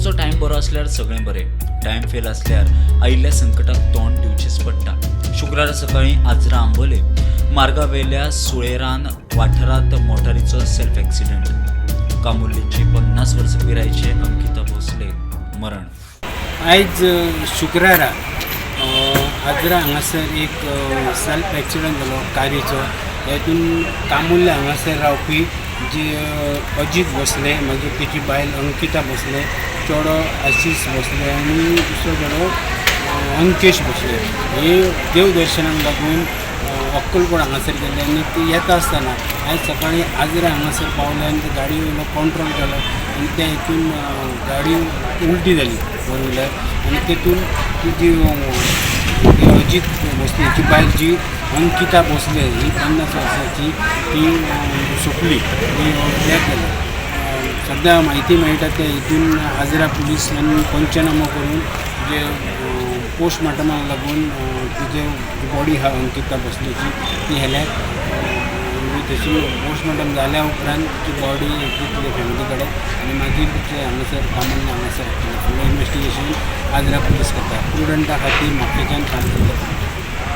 मनशाचो टायम बरो आसल्यार सगळें बरें, टायम फेल आसल्यार आयिल्ल्या संकटाक तोंड दिवचेंच पडटा. शुक्रारा सकाळीं आजरा आंबोले मार्गावेल्या सुळेरान वाठारांत मोटारीचो सेल्फ एक्सिडंट. कामुर्लेची 50 वर्सां पिरायेचे अंकिता भोसले मरण. आयज शुक्रारा आजरा हांगासर एक सेल्फ एक्सिडंट जालो कारीचो. हेतून कामुर्ले हांगासर रावपी जी अजीत भोसले, मागीर तेची बायल अंकिता भोसले, चेडो आशिश भोसले आनी दुसरो चेडो अंकेश भोसले हे देवदर्शनाक लागून अक्कलकोट हांगासर गेल्ले आनी ती येता आसतना आयज सकाळीं आजरा हांगासर पावले आनी ते गाडी वयलो कंट्रोल केलो आनी त्या हितून गाडी उलटी जाली फोर व्हिलर आनी तेतून ती जी ती अजीत भोसले हिची बायल जी अंकिता भोसले ही 50 वर्सांची ती सोंपली, ती डॅथ जाली. सद्या म्हायती मेळटा त्या हितून आजरा पुलिसान पंचनामो करून जे पोस्टमार्टमाक लागून तिजे बॉडी आहा अंकिता भोसलेची ती हेल्या आनी तशी पोस्टमार्टम जाल्या उपरांत तिची बॉडी दितले फॅमिली कडेन आनी मागीर तिचे हांगासर कामुर्ले हांगासर हाडटले. फुडलें इन्वेस्टिगेशन आजरा पुलीस करता. प्रुडंटा खातीर म्हापशेच्यान काम चलता.